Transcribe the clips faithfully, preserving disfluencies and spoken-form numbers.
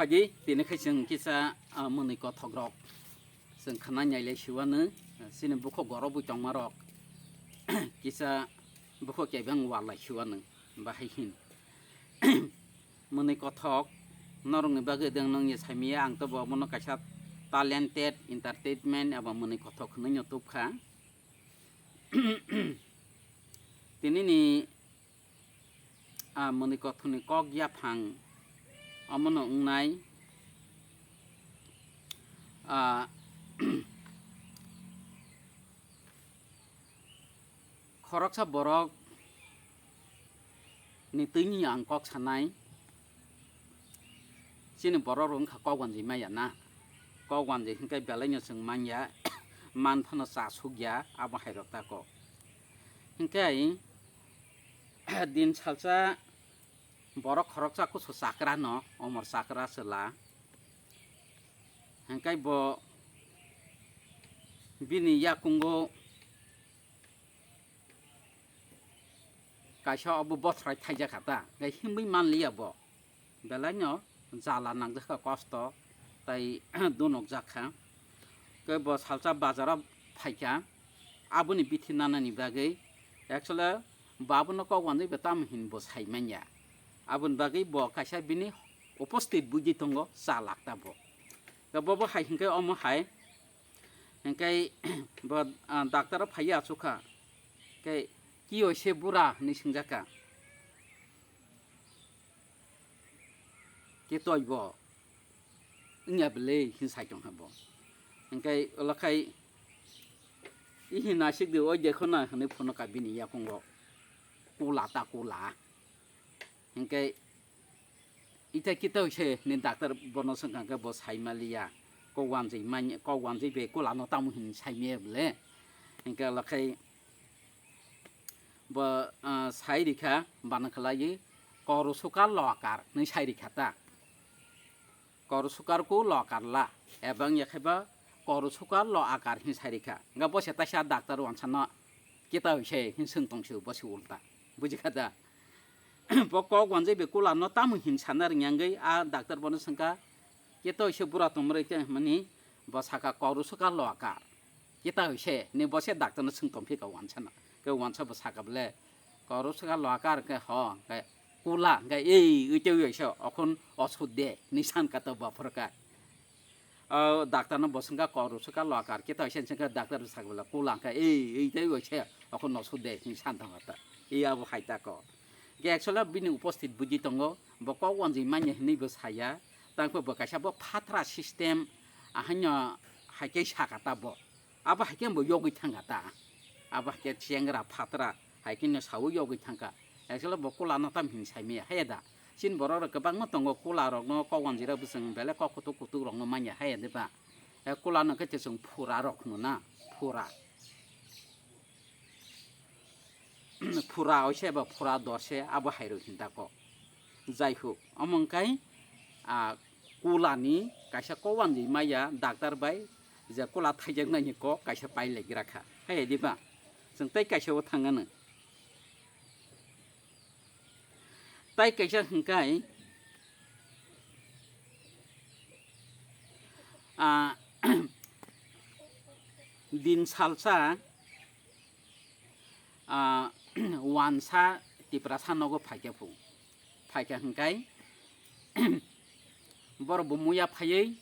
Agi tini khai chwng kisa, ah, mwnwi kothok rok chwng khna nai lai siwano, chini bukhuk goro bwi tongma rok kisa bukhuk kebeng wal lai siwano bahai hin. Mwnwi kothok norokni bagwi deng nung ye saimiya ang to bo bono kaisa talented entertainment eba mwnwi kothok hinwi no tubkha. Tini ni, ah, mwnwi kothokni kok yaphang omono wngnai, ah, khoroksa borok ni twini ang kok sanai, chini borok rok wngkha kok wanjwi maya na, kok wanjwi hinkhe belai no chwng manya, man phano cha sukya abo hai rok tako. Hinkhe din salsa borok khoroksa kusu chakra no, omor chakra chwla. Hinkhe bo bini yakungo kaisa obo bothrai thaijak kha ta, hinkhe himwi manliya bo. Belai no jala nangjak kha, kosto tai dunok jak kha. Khe bo salsa bazaro phaikha, aboni bithi nanani bagwi actually bo abono kok wanjwi bo tamo hin bo sai manya. Aboni bagwi bo kaisa bini uposthit buji tongo, cha lakta bo. Khe bo bo hai hinkhe omo hai, hinkhe bo, ah, doctor o phaiya achukha. Khe ki oise bura hinwi singjakha. Khe toi bo wngya bwle hin sai tongkha bo. Hinkhe olo khai ihi nasik di oi dekho na hinwi phunukkha bini yakungo, kula ta kula. Hinkhe ita kito se ni doctor bono swngkha khe bo sai maliya, kok wanjwi manya, kok wanjwi be kula no tamo hin sai maya bwle. Hinkhe olo khai bo, ah, sai rikha bana khlaiwi koru sukar lo akar hinwi sai rikha ta. Koru sukar ku lo akar la, ebang yakhaiba koru sukar lo akar hin sai rikha. Nga bo se taisa doctor wansano kita hoise hin swng tong se bo se ulta. Bujikha da? Bo kok wanjwi be kula no tamo hin sana ringyangwi a doctor bono swngkha, kita hoise bura tongmrwi te mani bo saka koru sukar lo akar. Kita hoise ni bo se doctor no swng tong phika wansano. Ke wansa bo saka bole koru sukar lo akar ke ho ke kula ke ei ui te ui se okhon osud de ni san ka to baphar ka. O doctor no bo swngkha koru sukar lo akar kita hoise swngkha doctor saka bole kula ke ei ui te ui se okhon osud de ni san tong ta. Ei abo hai ta ko. Ke actually bini uposthit buji tongo bo kok wanjwi manya hinwi bo saya. Tangkhe bo kaisa bo phatra system ahaino hai ke saka ta bo. Abo hai khe bo yogwi thangkha ta. Abo hai khe chengra phatra hai khe no saui yogwi thangkha. Actually bo kula no tam hin sai maya hai da. Chini borok rok kwbangma tongo kula rok no kok wanjwi rok bwswng belai kok kutuk kutuk rok no manya hai de ba. E kula no khe chwng phura rok hwno na, phura. Phura oise ba phura dorse abo hai rok hinta kok. Jai huk, omo wngkai, ah, kula ni kaisa kok wanjwi maya doctor bai je kula thaijak nai ni kok kaisa pai lai gra kha. Hai di ba? Chwng tei kaisa o thang ano. Tai kaisa hwnkhe, ah, din salsa, ah, wansa Tiprasa nogo phaikha phu. Phaikha hwnkhe, borok bo muya phaiwi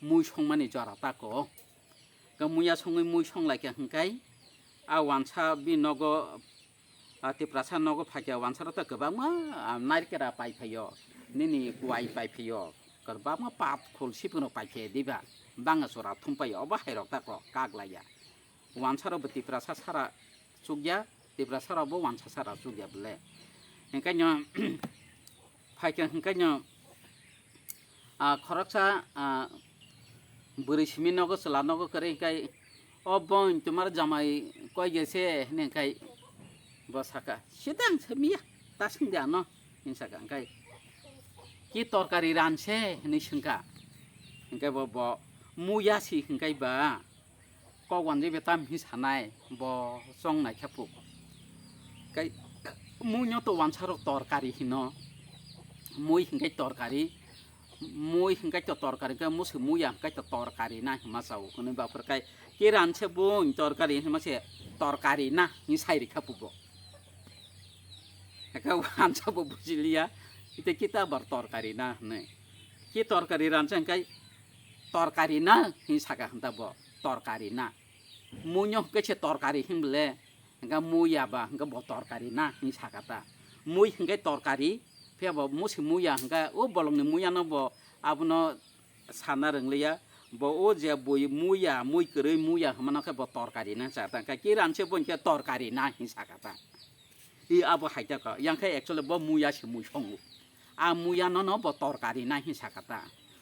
mui songmani jora tako. Khe muya songwi mui songlaikha hwnkhe, a wansa bini nogo, a Tiprasa nogo phaikha, wansaro ta kwbangma, a, narikera paiphaio, nini kuai paiphaio, kwbangma pathor sipino paiphaio diba, banga chora thumpaio, obo hairok tako kaglaiya. Wansarokbo Tiprasa sara chukya, Tiprasarokbo wansa sara chukya bole. Hwnkhe no, phaikha hwnkhe no, ah, khoroksa, ah, bwrwi simi nogo, chwla nogo kwrwi hwnkhe, "O boin, tomar jamai koi gese?" hwnwi hwnkhe bo sakha, "Sidang se miya, ta swngdi ano," hwnwi sakha. Hwnkhe, "Ki torkari ranse?" hwnwi swngkha. Hwnkhe bo, bo muya si hwnkhe ba, kok wanjwi be tam hi sanai, bo chong nai khe puk. Kai mui no to wansarok torkari hino, mui hwnkhe torkari, Mui hingkai to torkari, hingkai musi muya hingkai to torkari na hima sao hwnwi ba phwrwk kai. Kiran se bung torkari hima se torkari na hing sai rikha pubo. Hingkai wansa bo bujiliya, ite kita bar torkari na hwnwi. Ki torkari ransa hingkai torkari na hing saka hwnta bo torkari na. Muinyo hingkai se torkari hing bele, hingkai muya ba hingkai bo torkari na hing saka ta. Mui hingkai torkari, phiya bo musi muya hingkai o bolongni muya no bo abono sana rwngliya, bo o je bui muya, mui kwrwi muya hwnmano khe bo torkari na cha ta, hingkhe kiran se bo hingkhe torkari na hing saka ta. I abo hai ta kha, yang khe actually bo muya se mui songo. A muya no no bo torkari na hing saka ta.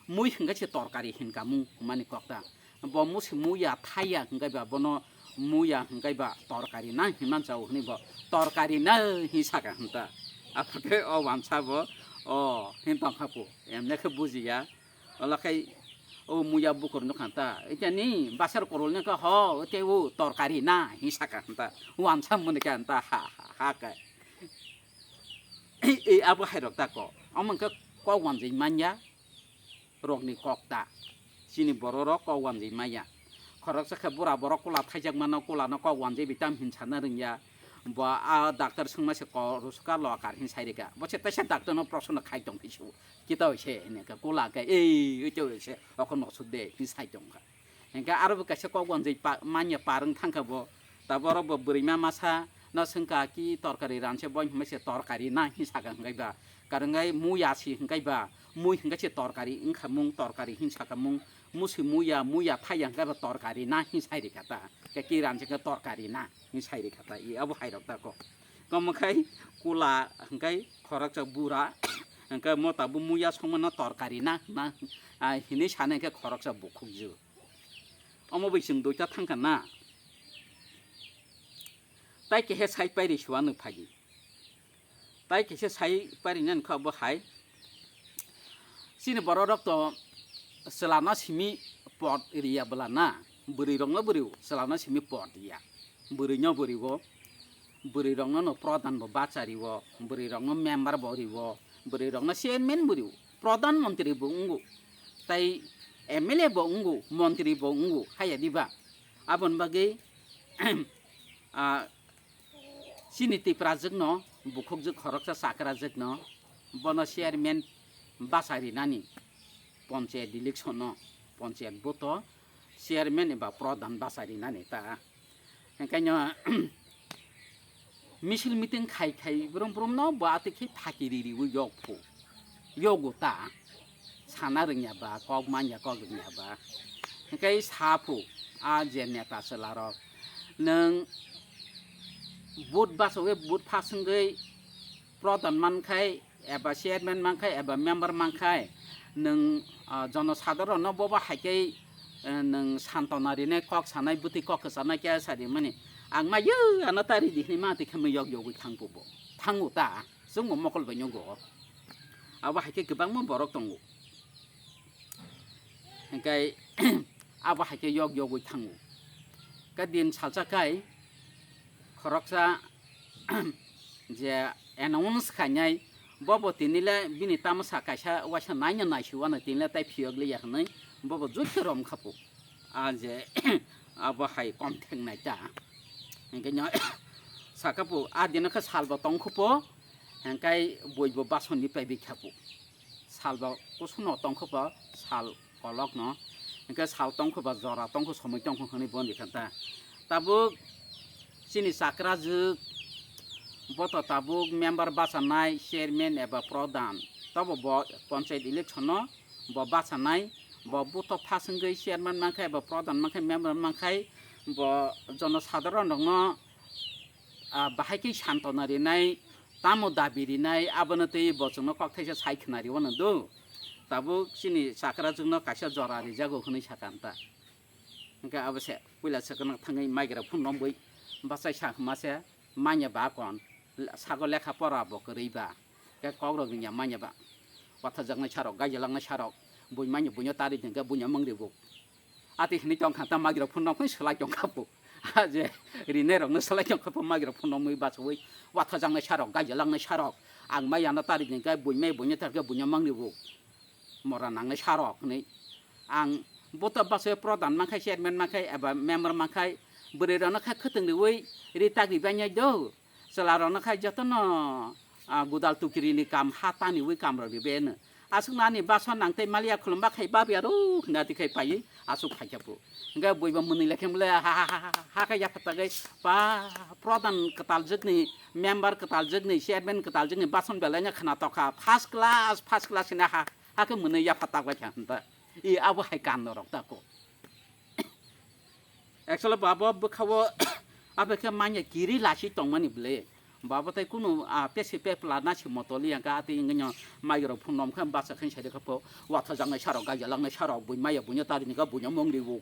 Mui hingkhe se torkari hinka mung hwnmani kok ta. Bo musi muya thaya hingkhe ba bono muya hingkhe ba torkari na hing man chao hwnwi bo torkari na hing saka hwn ta. Aphakhe o wansa bo o hing tong kha pu, emne khe bujiya. Ola khai o muya bukur nukha ta, iteni basar korol ni kha ho, te o torkari na hing saka ta. Wansa muni kha ta ha ha ha kai. Ei abo hai rok ta ko. Omo khe kok wanjwi manya rokni kok ta. Chini borok rok kok wanjwi manya. Khoroksa khe bura borok kula thaijak mano, kula no kok wanjwi bi tam hin sana rwngya. Bo a doctor swngma se ko rusuka lokar hin sai rika. Bo se teisa doctor no proshno khai tong phisu. Kita se ne ka kula ka ei oi to se okon no suk de hin sai tong kha. Hingke aro bo kaisa kok wanjwi pa-, manya parwng thangkha bo. Taboro bo bwrwi ma masa no swngkha ki torkari ranse bo hingmai se torkari na hin saka hingkai ba. Karwngkhe muya si hingkai ba. Mui hingkai se torkari wngkha mung torkari hin saka mung. Musi muya, muya thaya hingkai ba torkari na hin sai rikha ta. Ke ki ranse ke torkari na hin sai rikha ta. I abo hai rok ta ko. Komo khai kula hingkai khoroksa bura hingkai mota bo muya songmano torkari na na, ah, hinwi sana hingke khoroksa bukhukju. Omo bai chwng duita thangkha na. Tai kehe sai pairi suanwi phagi. Tai kisa sai pairi nani kha bo hai. Chini borok rok to chwla no simi pot riya bwla na. Bwrwi rok no bwrwi chwla no simi pot riya. Bwrwi no bwrwi o. Bwrwi rok no no pradhan bo bacha riwo. Bwrwi rok no member bo riwo. Bwrwi rok no chairman bo riwo. Pradhan mantri bo wngo. Tai M L A bo wngo, mantri bo wngo, haya diba. Aboni bagwi, ah, chini Tiprajwkno, bukhukjwk khoroksa chakrajwkno, bono chairman bacha rinani, ponchayat election-o, ponchayat vote-o chairman eba pradhan bacha rinani ta. Hingkhe no, misil meeting khai khai brum brum no bo atwi khe phaki ri riwi yok phu. Yogo ta. Sana rwngya ba, kok manya kok rwngya ba. Hingkhe sa phu, a je neta chwla rok. Nwng vote bachawi vote phaswngwi pradhan mankhai, eba chairman mankhai, eba member mankhai, nwng, ah, jono sadharon no bobo hai khe, eh, nwng santona rinai, kok sanai, bwtwi kok kwchanai khe sa rimani. Ang ma yo ano ta ridi hinwi ma twi khe ma yok yogwi thang bo. Thango ta, chwngbo mokol bai nyogo. Abo hai khe kwbangma borok tongo. Hingkhe abo hai khe yok yogwi thango. Khe din salsa khai khoroksa je announce khainai, bobo tinile bini tamasa kaisa waisa naina naisiwano tinile tai phiyok liya hwnwi bobo jotto rom khapu. A je abo hai kom thengnai ta. Hingkhe no sakapu a dino khe salbo tongkhupo, hingkai boibo basoni paibi khapu. Salbo kusuno tongkhupo sal kolokno, hingke sal tongkhuba jora tongkhu somoi tongkhu hwnwi bondi kha ta. Tabuk chini chakrajwk boto tabuk member bachanai chairman eba pradhan, tobo bo ponchayat election-o bo bachanai, bo butho phaswngwi chairman mankhai eba pradhan mankhai member mankhai bo jono sadharon rokno, ah, bahai khe santona rinai, tamo dabi rinai, abono twi bo chwngno kok thaisa sai khna riwano do. Tabuk chini chakrajwkno kaisa jora rijago hwnwi sakha ta. Hingkhe abo se puila swkang thangwi maigra phone romwi bachai sa hwnma se manya ba kon, sago lekha pora bo kwrwi ba. Khe kokrok rwngya manya ba. Wathajaknai sarok, gaijalangnai sarok, bui manya buino tari dengkhe buino mangri bo. Ati hinwi tongkha ta maigra phone romwi swlai tongkha bo. A je rinai rokno swlai tongkha bo maigra phone romwi bachawi. Wathajaknai sarok, gaijalangnai sarok, ang mai ano tari dengkhe bui mai buino tarkhe buino mangri bo. mora nangnai sarok hinwi. Ang buto baso prodhan mankhai, chairman mankhai eba member mankhai, bwrwi rokno kha khwtwng riwi ri tak ribainai do. Chwla rokno khai jotono, ah, gudal tukiri ni kam ha tani wi kam rok ribe no. Aswk nani bason nang tei maliya khulumba khai bab yaro hwnna ti khai pai aswk khai khapu. Hingke buiba mwnwi lekhe mle ha ha ha ha ha khe yapha tagai pa prodhan kwtal jwkni member kwtal jwkni chairman kwtal jwkni bason belai no khna tokha first class first class hwnna ha ha khe mwnwi yapha tak bai kha hwnta. I abo hai kan norok ta ko. Actually babo bwkhao abo khe manya kiri lasi tongmani bwle. Babo tai kunu, ah, pesi pepla nasi motoli yang ka ati ingnya mairok phun nom khe basa khe sai khe pho watha jangnai sarok gaja langnai sarok bui maya bunya tari ni ga bunya mongri bu.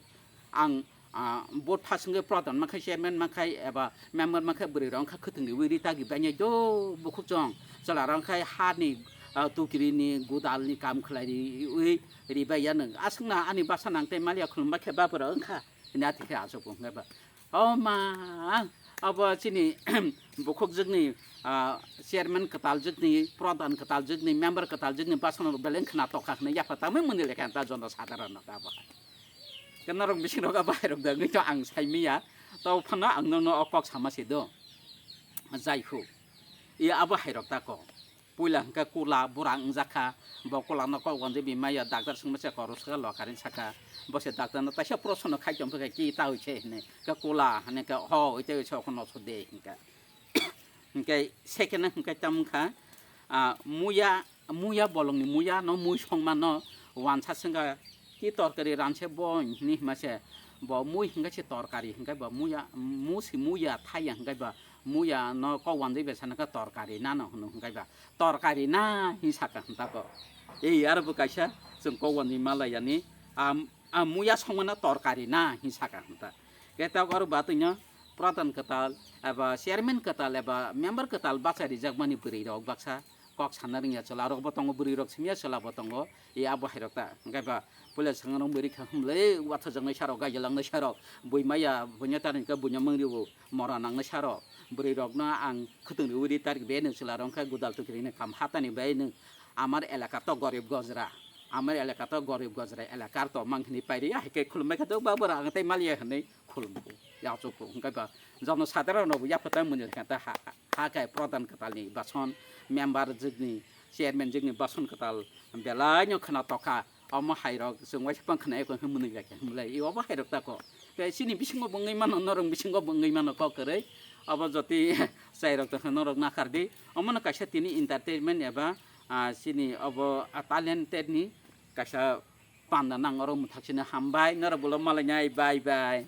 Ang, ah, vote phasing khe prodhan ma khai chairman ma khai eba member ma khai bwrwi rok kha khwtwng riwi ri tagi banya do bukhuk chong. Chwla rok khai ha ni, ah, tukiri ni gudal ni kam khlai riwi ri bai ya nang. Aswk na ani basa nang tei maliya khulum ba khe ba bwrwi wng kha. Hwnwi ati khe achuk wng khe ba. O ma, abo chini bukhuk jwkni, ah, chairman kwtal jwkni, prodhan kwtal jwkni, member kwtal jwkni basono beleng khna tokha hwnwi yapha tangwi mwnwi lekha ta jono sadharano ta abo. Khe norok bising rok abo hai rok da wngwi to ang sai miya. To phano ang nono o kok sama se do. Jai hu. I abo hai rok ta ko. Puila hwnkhe kula bura wngjakha, bo kulano kok wanjwi bi maya, doctor swngma se koro swkha lokarin saka, bo se doctor no taisa proshno khai tong phikha ki ta hoise hinwi, khe kula hinwi khe ho oi tei oise okho noso de hinka. Hinkhe second hwnkhe tamo wngkha, ah, muya, muya bolongni muya no mui songma no wansa swngkha ki torkari ranse bo hinwi hima se, bo mui hinkhe se torkari hinkhe bo muya, musi muya thaiya hinkhe bo muya no kok wanjwi bai sana khe torkari nano hwnwi hinkhe ba. Torkari na hin saka hwn tako. Ei aro bo kaisa chwng kok wanwi malai yani, am, a muya songmano torkari na hin saka hwn ta. Khe tok aro ba twino prodhan kwtal eba chairman kwtal eba member kwtal bacha rijakmani bwrwi rok baksa kok sana rwngya chwla rok bo tongo, bwrwi rok simiya chwla bo tongo. E abo hai rok ta hwnkhe ba puila swngno bwrwi kha hwnle watha jaknai sarok gaja langnai sarok bui maya bunya tani khe bunya mangri bo mora nangnai sarok bwrwi rokno ang khwtwng riwi ri tarik be nung chwla rok khe gudal tukiri ni kam hatani bai nung amar elaka to gorib gojra. Amar elaka to gorib gojra elakar to mang hwnwi pairi ya hai khe khulumbai khe to ba bwrang tei maliya hwnwi khulumgo. Yachuku hwnkhe ba jono sadharok no bo yapha tang mwnwi khe ta ha ha khe prodhan kwtal ni bason member jwkni chairman jwkni bason kwtal belai no khwna tokha. Omo hai rok chwng waisa pang khwna eko hwnwi mwnwi khe hwnlai i obo hai rok ta ko. Tei chini bisingo bo wngwi mano, norok bisingo bo wngwi mano kok kwrwi. Obo jotoi chai rok tongkha norok nakhar di. Omo no kaisa tini entertainment eba, ah, chini obo, ah, talented ni kaisa panda nang oro mwthak sini hambai norok bolo malai nai bye bye.